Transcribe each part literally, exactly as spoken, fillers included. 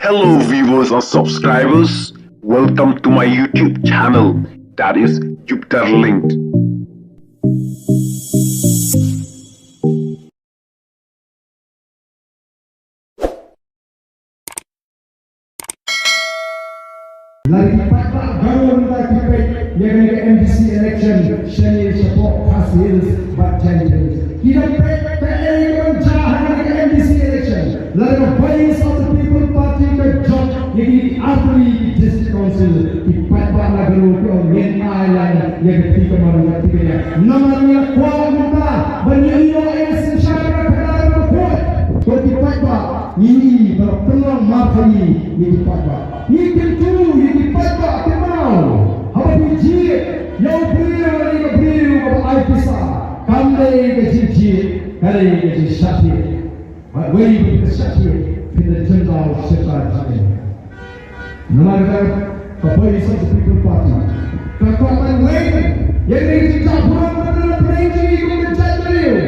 Hello, viewers and subscribers. Welcome to my YouTube channel, that is Jupiter Linked. Lada ki paidbah Garo mynta ki peit ïa kane ka M D C election shane shapoh Khasi Hills bad Jaintia Hills, ki da peit kaei kaban jia ha kane ka M D C election. Lada ka Voice of the People Party ka jop ïa ki artylli ki District Council, ki paidbah na Garo ki ong ngin ai lang ïa ka kti kamon ka kti kaiñan. Namar ngi la kwah mynta ban ïoh ïa ka synshar khadar bakhuid. Ko ki paidbah, ngi ba la pynlong markhaiñ ïa ki paidbah. Ngi kyntu ïa ki paidbah kynmaw, haba phi jied ïa u briew lane ka briew kaba ai pisa, kam dei ka jingjied, ka dei ka jingshah thied. Bad wei ba phi shah thied, phi da jyndaw shata jingim. Namar kata ka Voice of the People Party ka kwah ban weng ïa kane ka jingjah burom kaba na pdeng jong ngi kum ka jaitbynriew.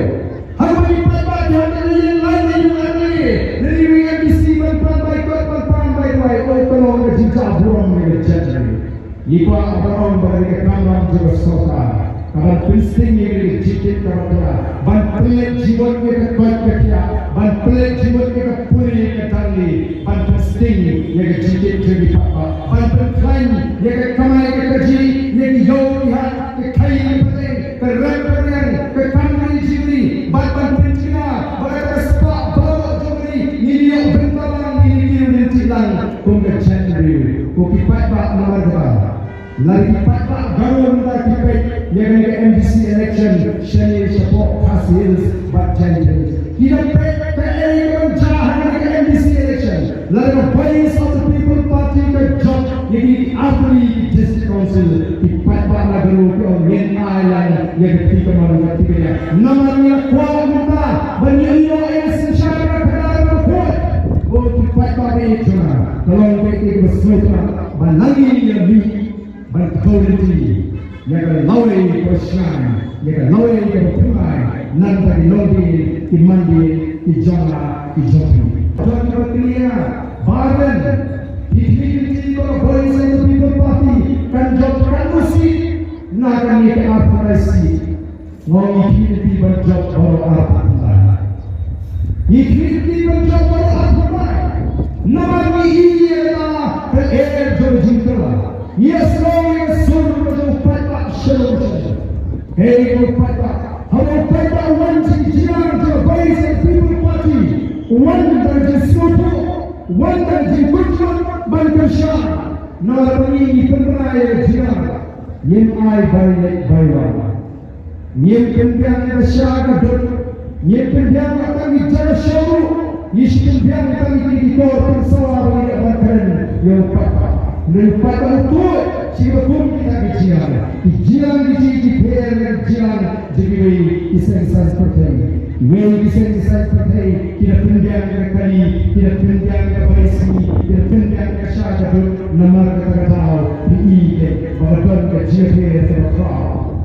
Haba ki paidbah ki hap ban ïeng line ïa u M L A lane u M D C ban pan bai kot, ban pan bai duwai, oi ka long ka jingjah burom ïa ka jaitbynriew. Ngi kwah ban ong ba kane ka kamram jong ka sorkar ka ban pynsting ïa ka jingkit kaba khia, ban pynleit jingmut ïa ka koit ka khiah, ban pynleit jingmut ïa ka pule ka tangli, ban pynsting ïa ka jingkit jong ki paidbah, ban pynkhlaiñ ïa ka kamai ka kajih, ïa ki ïew ki hat, ka khaii ka pateng, ka rep ka riang, ka kam ka jingri, bad ban pynthikna ba kata ka spah baroh jong ka ri ngin ïoh bynta lang, ngin ïoh lynti lang kum ka jaitbynriew. Ko ki paidbah, namar kata lada ki paidbah Garo mynta ki peit ïa kane ka M D C election shane shapoh Khasi Hills bad Jaintia Hills, ki da peit kaei kaban jia ha kane ka M D C election. Lada ka Voice of the People Party ka jop ïa ki artylli ki District Council, ki paidbah na Garo ki ong ngin ai lang ïa ka kti kamon ka kti kaiñan. Namar ngi la kwah mynta ban ïoh ïa ka synshar khadar bakhuid. Ko ki paidbah, ka ïeit jong nga ka long kaei kaba sngewtynnat ba na ngi ïa mih ban kdew lynti ïa ka lawei kaba shngaiñ, ïa ka lawei kaba pynlait na ka bynta ki longdien ki mandien ki jong nga ki jong phi. Don kiba kylli ïa nga, Bah Ardent, phi khmih lynti ba ka Voice of the People Party kan jop katno seat na kane ka arphew lai seat? Nga ong ngi khmih lynti ban jop baroh arphew khyndai. Ngi khmih lynti ban jop baroh arphew khyndai. Namar ngi ïohi ïa ka lyer jong ka jingkylla. Ngi ïohsngew ïa ka sur ka jong u paidbah sha u sha. Hei ko paidbah, haba u paidbah u wan sha ka jingïalang jong ka Voice of the People Party, u wan da ka jingsngewthuh, u wan da ka jingkut jingmut ban kyrshan. Namar ngi, ngi pynbna ïa ka jingïalang. Ngim ai bai leit bai wan. Ngim pynbiang ka sha ka dud. Ngim pynbiang tang ki jaka show ruh. Ngi shu pynbiang tang ki, ki kor pynsawa ba ngi dei ban kren ïa u paidbah. Hynrei u paidbah u tuid sha kiba kum kita ki jingïalang. Ki jingïalang ki jong ngi ki pher na ki jingïalang jong kiwei ki seng saiñ pyrthei. Kiwei ki seng saiñ pyrthei ki da pynbiang ka kali, ki da pynbiang ka bai sngi, ki da pynbiang ka sha ka dud. Namar kata ka daw phi i ba ka don ka jingïapher kaba khraw.